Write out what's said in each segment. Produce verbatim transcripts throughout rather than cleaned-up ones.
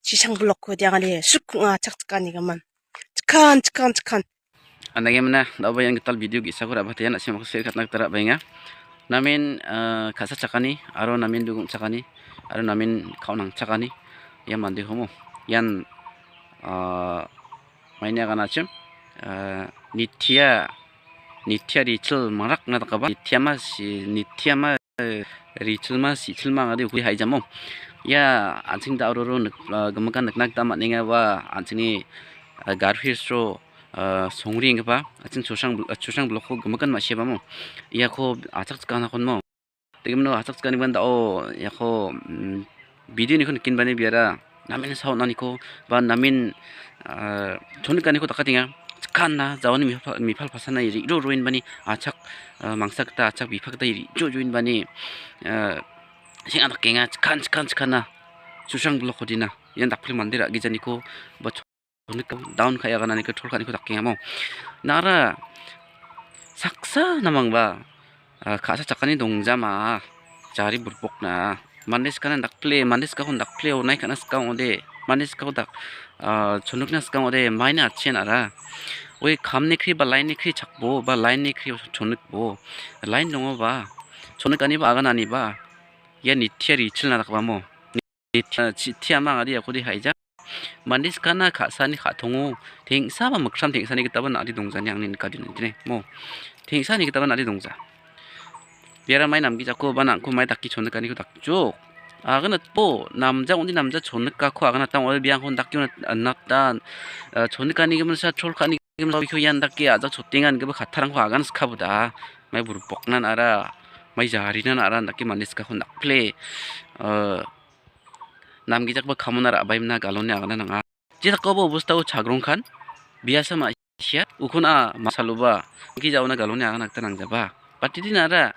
Chisang blokko diangani suk ong·a chakchakanigimin. Chikan, chikan, chikan. Andagemna, da·oba ian gital video ge·sako ra·bate, ian na·simangko se·katna gita ra·baenga. Namen, ah, ka·sachakani, aro namen dugongchakani, aro namen ka·o nangchakani, ia mandekomo. Ian, ah, maini aganachim, ah, Nitya, Nitya Richel mangrakna dakaba, Nityama si, Nityama, eh, Richelma, Sichelma angade ukuri haijamo. Ia, an·ching da·ororo nik-, ah, gimikan nikna gita man·enga ua an·chingni, ah, Garo Hillsro, ah, songri enggipa, an·ching Chosang bl-, ah, Chosang blokko gimikan ma·sibamo. Iako achak chikanakonmo. Degimno achak chikanigimin da·o iako, mm, videoniko nikenbani biara namen saonaniko ba namen, ah, chonikaniko dakatenga. Chikanna jawani mipal, mipal pasana ri·ro roenbani achak, ah, mangsa gita achak bipak gita ri·jo joenbani, ah, seng·a dakenga. Chikan, chikan, chikanna. Chosang blokko dina. Ian dakpil mande ra·gijaniko ba cho-, down ka·e agananiko tol ka·aniko dakengamo. Nara saksa namangba, ah, ka·sachakani dongjama jari burpokna. Mande sikana dakple, mande sikakon dakple onai ka·na sika ong·ode. Mande sikako dak-, ah, chonokna sika ong·ode, maina atchian ara. Oi kamni kri ba lainni kri chakbo, ba lainni kri chonokbo. Lain dongoba, chonokaniba agananiba. Ia Nitya Richelna dakbamo. Nitya, chi-, Nitya ama angade iakode haija. Mande sikana ka·sani ka·tongo teng·saba mikram teng·sani gitaba nari dongjani angni nikadin intine mo. Teng·sani gitaba nari dongja. Biara mai namgijako ba nangko mai dake chonikaniko dakjok. Aganatbo namja ondi namja chonikako aganata ong·ode biangko dake on-, anata, ah, chonikani gimin sa chol ka·ani gimin sa biko ian dake ajak chotengan giba kattarangko agan sikaboda. Mai burpoknan ara, mai jarinan ara dake mande sikako dakple, ah, namgijakba kamona ra·baimna galoni agana nang·a. Jesakoba obostao chagrongkan, biasa ma-, sia, ukon a masaloba, angki jaona galoni agana gita nangjaba. Batidin ara,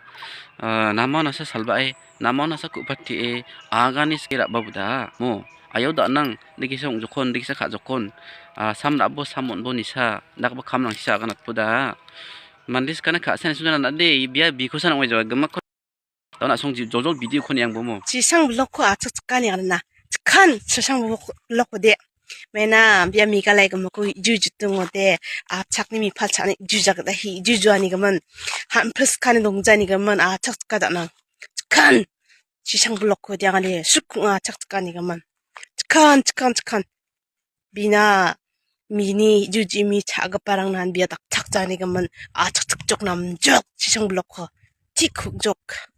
ah, namao nasa salba·e, namao nasa ku·patie, agani sike ra·baboda, mo, ayau da·nang, dikisa ong·jokon, dikisa ka·jokon, ah, sam ra·bo, sam on·bo nisa, dakba kam nangsi aganatboda. Mande sikana ka·sani suna nade, bia bikosan ong·e jawa, gimikko Daun a·song ji-, joljol video-ko niangbomo. Chisang blokko achak chikani arna. Chikan chisang blok-, blokko de. Mena bia Meghalaya gimikko ju jutung ode. Achakni mipal chani ju jagda hi ju juani gimin. Han pris kani dongjani gimin achak chika dana. Chikan chisang blokko de angani suk ong·a achak chikani gimin. Chikan, chikan, chikan. Bina mini jujimi cha·giparangnan bia dakchakjanigimin achakchikjok namjok chisang blokko tik hukjok.